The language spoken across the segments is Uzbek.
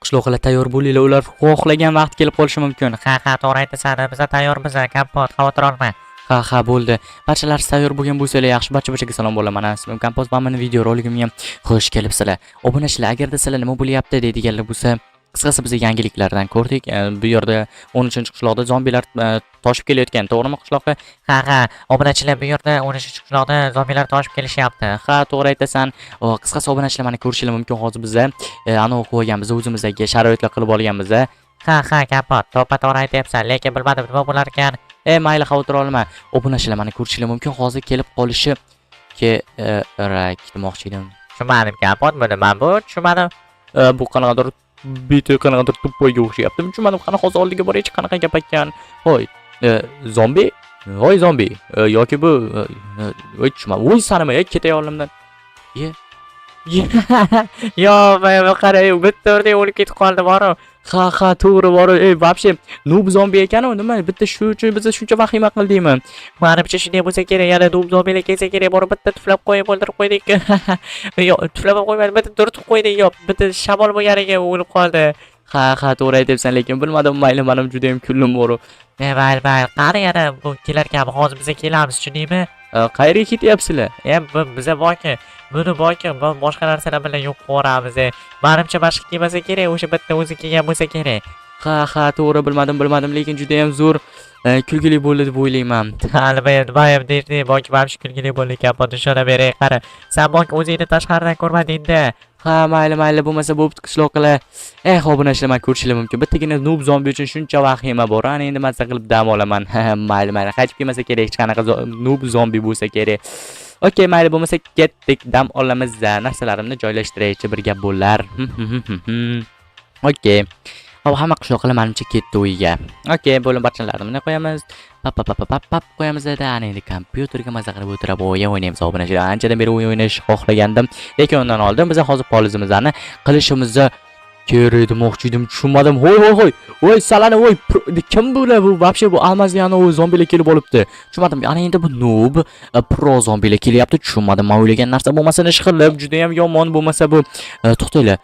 Qishloqlar, tayyor bo'linglar, ular xohlagan vaqt kelib qolishi mumkin. Ha, to'g'ri aytasan, biz tayyormiz, Kompot, xavotir olma. Ha, bo'ldi. Barchalar tayyor bo'lgan bo'lsanglar, yaxshi. Barcha-barchaga salom bo'laman. Mana ismim Kompot va meni video roligimga xush kelibsizlar. Obunachilar, agarda sizlar nima bo'lyapti deydiganlar bo'lsa, qisqasi biz yangiliklardan ko'rdik. Bu yerda 13-qishloqda zombilar toshib kelayotgan, to'g'rimi, qishloqqa? Ha, obunachilar, bu yerda 13-qishloqda zombilar toshib kelishyapti. Ha, to'g'ri aytasan. Qisqasi, obunachilar, mana ko'rishinglar mumkin, hozir biza anavi qo'yganmiz, o'zimizdagi sharoitlar qilib olganmiz. Ha, Kompot, to'ppa to'g'ri aytyapsan, lekin bilmadim, nima bo'lar ekan. Mayli, xavotir olma. Obunachilar, mana ko'rishinglar mumkin, hozir kelib qolishi kerak demoqchi edim. Tushunmadim, Kompot, buni man bu tushunmadim. Bu qanaqadir biti, qanaqadir тупой ga o'xshayapti. Tushunmadim, qani, hozir oldiga boraychi, qanaqa gap ekan. Hoy, zombi? Hoy, zombi. Yoki bu voy, tushunmadim. Voy, sanama, ketay oldimdan. Ye. Yo, men qarang, bitta o'rdak o'lib ketib qoldi boru. Ha, to'g'ri bor. Ey, вообще noob zombi ekan u, nima? Bitta shu uchun biz shuncha vahima qildikmi? Manimcha, shunday bo'lsa kerak, yana noob zombilar kelsa kerak, borib bitta tuflab qo'yib o'ldirib qo'ydik. Yo'q, tuflab ham qo'ymadi, bitta turtib qo'ydik, yo'q, bitta shamol bo'lganiga o'lib qoldi. Ha, to'g'ri aytyapsan, lekin bilmadim, mayli, manim juda ham kuldim boru. E, mayli, mayli, qani, yana bu kelarkan, hozir biza kelamiz, tushundingmi? Qayerga ketyapsizlar? E, biza borki, buni borki, boshqa narsalar bilan yo'q qilib yuboramiz. E. Manimcha, boshqa kelmasa kerak, o'sha bitta o'zi kelgan bo'lsa kerak. Ha, to'g'ri, bilmadim, bilmadim, lekin juda ham zo'r, kulgili bo'ldi deb o'ylayman. Hali nima ham deydi, borki, mana shu kulgili bo'ldi, Kompot, ishona beray, qara. Sen borki o'zingni tashqaridan ko'rmading-da. Ha, mayli, mayli, bo'lmasa bo'pti, qishloqlar. Eh, obunachilar, mana ko'rishinglar mumkin. Bittagina noob zombi uchun shuncha vahima bor. Ana endi mazza qilib dam olaman. Mayli, mayli, qaytib kelmasa kerak, hech qanaqa noob zombi bo'lsa kerak. Okey, mayli, bo'lmasa ketdik, dam olamiz. Narsalarimni joylashtiraychi, bir gap bo'lar. Okey. Hop, hamma qishloqlar manimcha ketdi uyiga. Okey, bo'lim barchalarini bunday qo'yamiz. Pap pap pap pap pap qo'yamiz da, ana endi kompyuterga maza qilib o'tirib o'yin o'ynaymiz, obunachilar. Anchadan beri o'yin o'ynash xohlagandim, lekin undan oldin biz hozir polizimizni qilishimizni kerak demoqchi edim, tushunmadim. Hoy, hoy, hoy. Voy, salani, voy, kim bular bu? Вообще bu almazli ana u zombilar kelib olibdi. Tushunmadim. Ana endi bu noob pro zombilar kelyapti, tushunmadim. Men o'ylagan narsa bo'lmasin ish qilib, juda ham yomon bo'lmasa bu. To'xtanglar.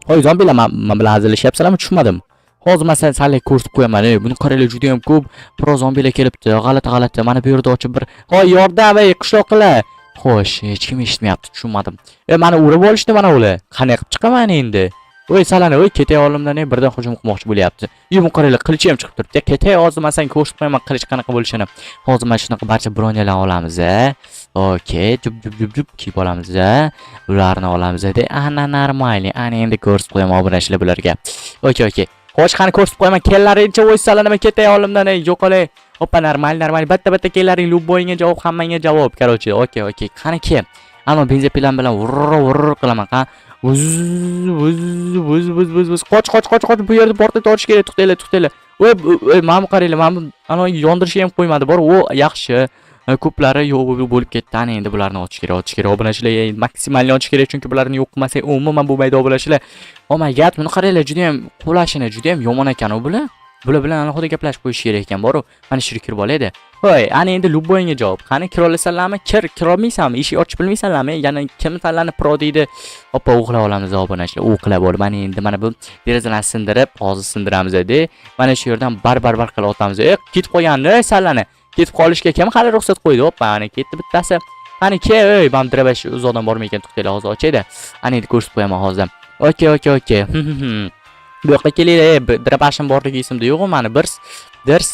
Hoy, zombilar, man bilan hazillashyapsizlarmi? Tushunmadim. Hozir man sizlarga ko'rsatib qo'yaman. Ey, buni qaranglar, juda ham ko'p pro zombilar kelibdi. G'alati, g'alati. Mana bu yerda ochib bir. Hoy, yordam, ey, qishloqlar. Xo'sh, hech kim eshitmayapti, tushunmadim. E, mani urib olishdi mana ular. Qanday qilib chiqaman endi? Voy, salani, voy, ketay oldimdan, ey, birdan hujum qilmoqchi bo'lyapti. Ey, bu qaranglar, qilichi ham chiqib turibdi. Ketay, hozir man senga ko'rsatib qo'yaman qilich qanaqa bo'lishini. Hozir mana shunaqa barcha bronyalarni olamiz, a. Okey, jup jup jup jup kiyib olamiz, a. Ularni olamiz, de. Ana, нормальный. Ana endi ko'rsatib qo'yaman, obunachilar, bularga. Okey. Xo'sh, qani, ko'rsatib qo'yaman. Kellaringcha, voy, salani, ketay oldimdan, ey, yo'qolay. Hoppa, нормаль, нормаль. Bitta bitta kellaring, любой ingga javob, hammangga javob. Короче, okey. Qani, kel. Ammo бензопила bilan vurr vurr qilaman, ha. Vuz vuz vuz vuz vuz vuz. Qoch, qoch, qoch, qoch. Bu yerda portlata olish kerak. To'xtanglar, to'xtanglar. Voy, voy, mana bu qaranglar, mana bu ana yondirishga ham qo'ymadi. Bor, o yaxshi. Ko'plari yo'q bo'lib ketdi. Ana endi bularni ochish kerak, ochish kerak. Obunachilar, maksimalni ochish kerak, chunki bularni yo'q qilmasak umuman bo'lmaydi, obunachilar. Oh my God, buni qaranglar, juda ham qulashini juda ham yomon ekan u bular. Bular bilan alohida gaplashib qo'yish kerak ekan, boru. Mana shu yerga kirib olaydi. Voy, ana endi любой ingga javob. Qani, kira olasanlarmi? Kir, kira olmaysanmi? Eshik ochib bilmaysanlarmi? Yana kim tanlani pro deydi. Hoppa, o'qlab olamiz, obunachilar. O'qlab olib, mana endi mana bu derazalarni sindirib, hozir sindiramiz edi. Mana shu yerdan bar bar bar qilib otamiz. E, ketib qolgandi, sallani. Ketib qolishga kim hali ruxsat qo'ydi? Hoppa, ana ketdi bittasi. Qani, ke, ey, mana дробаш uzoqdan bormay ekan, to'xtanglar, hozir ochaydi. Ana endi ko'rsatib qo'yaman hozir. Okey. Bu yoqqa kelinglar, ey, дробаш im borligi esimda yo'q mani. Bir dirs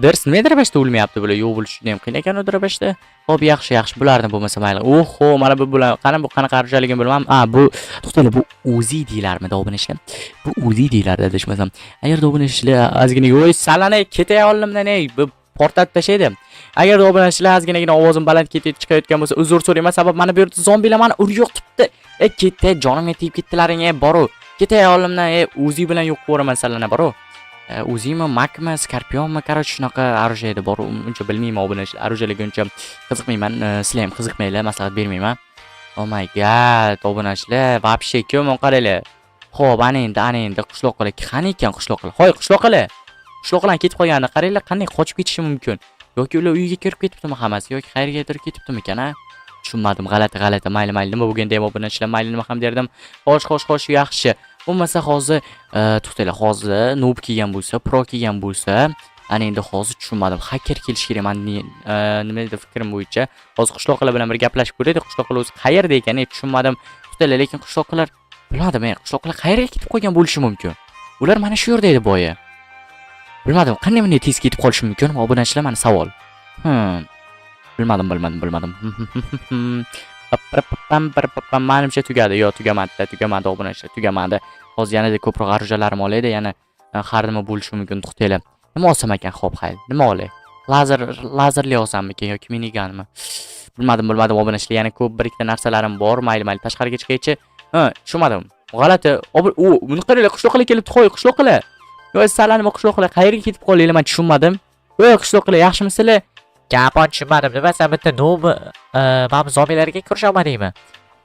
dirs nima дробаш da o'lmayapti bular? Yo'q bo'lishi juda ham qiyin ekan u дробаш da. Xo'p, yaxshi, yaxshi. Bularni bo'lmasa mayli. Oho, mana bu bular, qani, bu qanaqa оружие ligini bilmam. A, bu, to'xtanglar, bu Uzi deyilarmidi, obunachilar? Bu Uzi deyilardi adashmasam. Agarda obunachilar ozgina, voy, salani, ketay oldimdan, ey, bu portlatib tashlaydi. Agarda obunachilar ozginagina ovozim baland ketib chiqayotgan bo'lsa, uzr so'rayman, sabab mana bu yerda zombilar mani uryoqtibdi. E, ketay, jonimga tegib ketdilaring, ey, boru. Ketay oldimdan, ey, Uzi bilan yo'q qilib salani, boru. Uzimi, Makmi, Scorpionmi, короче, shunaqa оружие edi, bor, uncha bilmayman, obunachilar. Оружие larga uncha qiziqmayman, sizlar ham qiziqmanglar, maslahat bermayman. Oh my God, obunachilar, вообще kim qaranglar. Xo'p, ana endi, ana endi qishloqlar qani ekan, qishloqlar? Hoy, qishloqlar. Qishloqlar ketib qolganini qaranglar, qanday qochib ketishi mumkin? Yoki ular uyiga kirib ketibdimi hammasi, yoki qayergadir ketibdimikan, a? Tushunmadim, g'alati, g'alati. Mayli, mayli, nima bo'lganda ham, obunachilar, mayli, nima ham derdim. Xo'sh, xo'sh, xo'sh, yaxshi. Bo'lmasa hozir to'xtanglar, hozir noob kelgan bo'lsa, pro kelgan bo'lsa, ana endi hozir tushunmadim. Hacker kelishi kerak. Man nima edi fikrim bo'yicha. Hozir qishloqlar bilan bir gaplashib ko'raylik. Qishloqlar o'zi qayerda ekan, tushunmadim. To'xtanglar, lekin qishloqlar bilmadim, qishloqlar qayerga ketib qolgan bo'lishi mumkin? Ular mana shu yerda edi boya. Bilmadim, qanday bunday tez ketib qolishi mumkin? Obunachilar, mani savol. Bilmadim, bilmadim, bilmadim. Pam, manimcha tugadi. Yo'q, tugamadi, tugamadi, obunachilar, tugamadi. Hozir yanada ko'proq оружия larim olaydi, yana har nima bo'lishi mumkin. To'xtanglar. Nima olsam ekan? Xo'p, xayr. Nima olay? Lazer, lazerli olsammikan yoki minigunmi? Bilmadim, bilmadim, obunachilar, yana ko'p bir ikkita narsalarim bor. Mayli, mayli, tashqariga chiqaychi. Ha, tushunmadim. G'alati. U, buni qaranglar, qishloqlar kelibdi, qo'y, qishloqlar. Voy, sizlar nima, qishloqlar qayerga ketib qoldinglar, men tushunmadim. Voy, qishloqlar, yaxshimisizlar? Gapon, tushunmadim. Nima, sen bitta noob mana bu zombilarga ko'risha olmadingmi?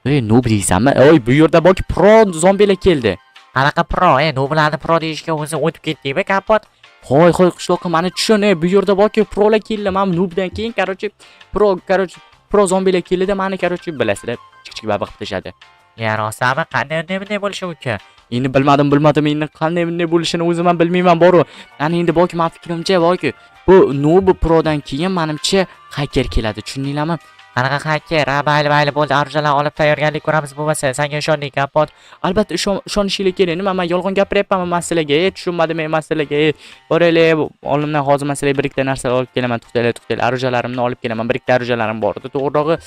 Ey, noob deysanmi? Oy, bu yerda borki pro zombilar keldi. Qanaqa pro? E, nooblarni pro deyishga o'zi o'tib ketdingmi, Kompot? Hoy, hoy, qishloqqa, mani tushun, ey, bu yerda borki prolar keldi. Men noobdan keyin, короче, pro, короче, pro zombilar keldida, mani, короче, bilasizlar, chik-chik baba qilib tashladi. Ya, rostami? Qanday unday bunday bo'lishi mumkin? Endi bilmadim, bilmadim, endi qanday bunday bo'lishini o'zim ham bilmayman boru. Ana endi borki, mani fikrimcha borki, bu noob prodan keyin manimcha hacker keladi, tushundinglarmi? Qanaqa hacker? Ha, mayli, mayli, bo'ldi. Оружия lar olib tayyorgarlik ko'ramiz bo'lmasa. Senga ishondik, Kompot. Albatta ishonishinglar kerak. Nima, man yolg'on gapiryapmanmi man sizlarga? E, tushunmadim men sizlarga. E, boraylik, oldimdan hozir man sizlarga bir ikkita narsa olib kelaman. To'xtanglar, to'xtanglar. Оружия larimni olib kelaman. Bir ikkita оружия larim bor edi. To'g'rirog'i,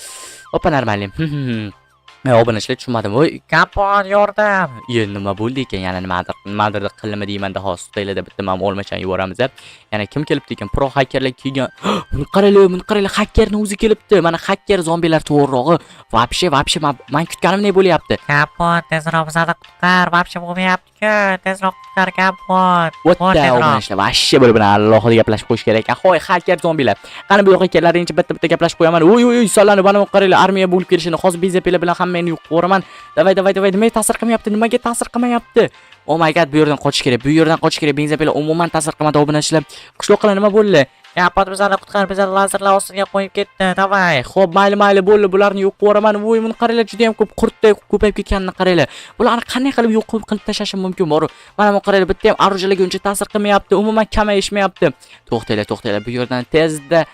oppa, нормальный. Obunachilar, tushunmadim. Voy, Kompot, yordam. Ye, nima bo'ldi ekan? Yana nimadir, nimadir qildimi deymanda hozir. To'xtanglar, bitta mana olmachani yuboramiz. Yana kim kelibdi ekan? Pro hakerlar kelgan. Buni qaranglar, buni qaranglar, hakerni o'zi kelibdi. Mana haker zombilar to'g'rirog'i. Вообще, вообще man kutganimdek bo'lyapti. Kompot, tezroq bizani qutqar. Вообще bo'lmayapti-ku. Tezroq qutqar, Kompot. What Bor the tezroq. Obunachilar, вообще bular bilan alohida gaplashib qo'yish kerak ekan. Hoy, haker zombilar. Qani bu yoqqa kellaringcha, bitta bitta gaplashib qo'yaman. Oy, oy, oy, solani mana bu qaranglar, armiya bo'lib kelishini. Hozir bezapela bilan hammani yo'q qo'raman. Давай, давай, давай. Nimaga ta'sir qilmayapti? Nimaga ta'sir qilmayapti? Oh my God, bu yerdan qochish kerak. Bu yerdan qochish kerak. Benzopila umuman ta'sir qilmadi, obunachilar. Qishloqlar, nima bo'ldi? Kompot, bizani qutqar, bizani lazerlar ostiga qo'yib ketdi. Давай. Xo'p, mayli, mayli, bo'ldi. Bularni yo'q qo'raman. Voy, buni qaranglar, juda ham ko'p qurtday ko'payib ketganini qaranglar. Bularni qanday qilib yo'q qilib tashlashim mumkin bor? Mana bu qaranglar, bitta ham оружия larga uncha ta'sir qilmayapti. Umuman kamayishmayapti. To'xtanglar, to'xtanglar. Bu yerdan tezda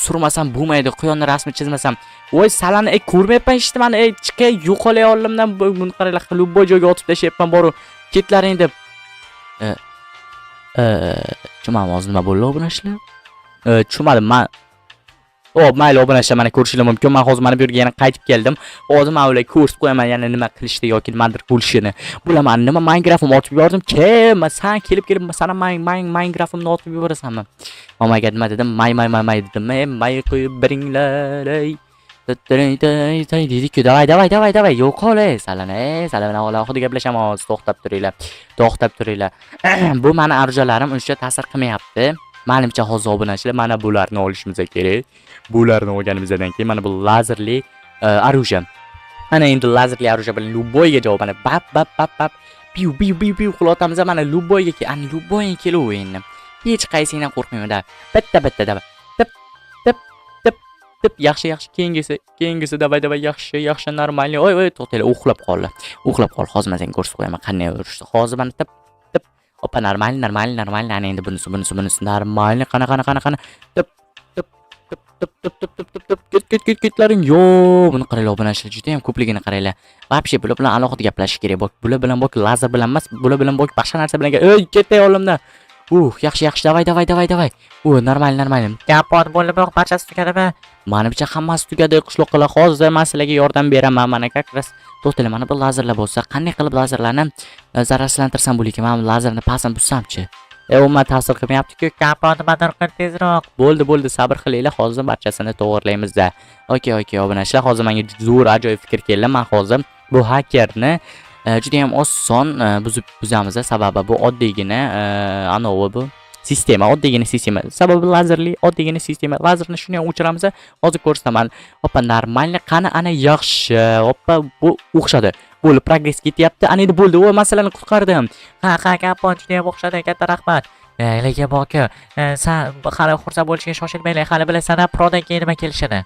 surmasam bo'lmaydi. Quyonni rasmi chizmasam. Voy, salani ko'rmayapman hech nimani. Ey, chiqay, yo'qolay oldimdan. Buni qaranglar, любой joyga otib tashlayapman boru. Ketlaring deb. Tushunmadim hozir nima bo'ldi, obunachilar? Tushunmadim man. Xo'p, mayli, obunachilar, mana ko'rishinglar mumkin. Men hozir mana bu yerga yana qaytib keldim. Hozir men ularga ko'rsatib qo'yaman yana nima qilishni yoki nimadir bo'lishini. Bular mani nima Minecraftimni otib yubordim. Kim? San kelib kelib sana Minecraftimni otib yuborasanmi? Oh my God, nima dedim? May may may may dedim. Ey, may qo'yib beringlar. Ey. Deydi-ku. Давай, давай, давай, давай. Yo'qol, ey, salani, ey, salani bilan alohida gaplashamiz. To'xtab turinglar. To'xtab turinglar. Bu mani оружия larim uncha ta'sir qilmayapti. Manimcha hozir, obunachilar, mana bularni olishimiz kerak. Bularni olganimizdan keyin mana bu lazerli оружие. Ana endi lazerli оружие bilan любой ga javob, mana bap bap bap bap piu piu piu piu qilyapmiz mana любой ga, ana любой keluv endi. Hech qaysingdan qo'rqmayman da. Bitta bitta da. Tip tip tip tip, yaxshi, yaxshi, keyingisi, keyingisi, давай, давай, yaxshi, yaxshi, нормальный. Oy, oy, to'xtanglar, uxlab qoldi. Uxlab qoldi. Hozir men senga ko'rsatib qo'yaman qanday urishni. Hozir mana tip tip. Опа, нормальный, нормальный, нормальный. Ana endi bunisi, bunisi, bunisi нормальный. Qani, qani, qani, qani. Tip tip tip tip tip tip tip tip tip, ket ket ket ketlaring. Yo, buni qaranglar, obunachilar, juda ham ko'pligini qaranglar. Вообще bular bilan alohida gaplashish kerak. Bok, bular bilan bok lazer bilan emas, bular bilan bok boshqa narsa bilan. Ey, ketay oldimdan. Yaxshi, yaxshi, давай, давай, давай, давай. U, нормально, нормально. Kompot, bo'ldimi? Barchasi tugadimi? Manimcha hammasi tugadi, qishloqlar. Hozir men sizlarga yordam beraman. Mana как раз to'xtanglar, mana bu lazerlar bo'lsa, qanday qilib lazerlarni zararsizlantirsam bo'lar ekan? Mana bu lazerni pastini buzsamchi? E, umuman ta'sir qilmayapti-ku. Kompot, nimadir qil tezroq. Bo'ldi, bo'ldi, sabr qilinglar, hozir barchasini to'g'irlaymiz-da. Okey, okey, obunachilar, hozir menga zo'r ajoyib fikr keldi. Men hozir bu hakerni juda ham oson buzib buzamiz, sababi bu oddiygina anavi bu sistema, oddiygina sistema. Sababi lazerli oddiygina sistema. Lazerni shuni ham o'chiramiz, hozir ko'rsataman. Oppa, нормально, qani, ana yaxshi. Oppa, bu o'xshadi. Bo'ldi, progress ketyapti. Ana endi bo'ldi. O, masalani qutqardim. Ha, Kompot, juda ham o'xshadi. Katta rahmat. Lekin boki, san hali xursand bo'lishga shoshilmanglar. Hali bilasan, prodan keyin nima kelishini.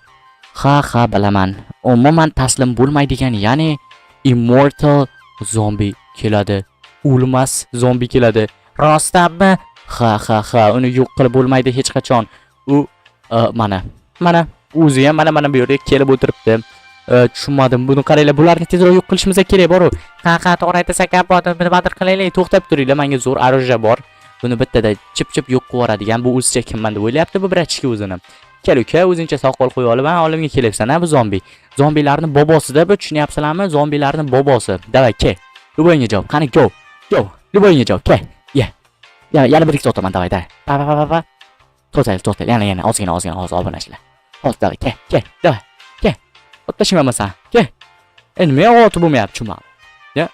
Ha, bilaman. Umuman taslim bo'lmaydigan, ya'ni immortal zombi Keladi. O'lmas zombi keladi. Rostdanmi? Ha, uni yo'q qilib bo'lmaydi hech qachon. U mana, mana o'zi ham mana bu yerga kelib o'tiribdi. Tushunmadim. Buni qaranglar, bularni tezroq yo'q qilishimiz kerak bor-u. Ha, to'g'ri aytasan, Kampot, nimadir qilaylik. To'xtab turinglar, menga zo'r оружие bor. Buni bittada chip-chip yo'q qilib yuboradigan. Bu o'zicha kimman deb o'ylayapti bu братишка o'zini. Kel, uka, o'zingcha soqol qo'yib olib, ha, oldimga kelyapsan, ha, bu zombi. Zombilarni bobosida bu, tushunyapsizlarmi? Zombilarni bobosi. Давай, kel. Любой ga javob. Qani, go. Go. Любой ga javob. Kel. Ya. Yana, yana bir ikkita otaman, давай, давай. Pa pa pa pa pa. To'xtaylik, to'xtaylik. Yana, yana ozgina, ozgina hozir obunachilar. Hozir, давай, kel, kel, давай. Kel. Ot tashlayman san. Kel. Endi nima otib bo'lmayapti, tushunmadim. Ya.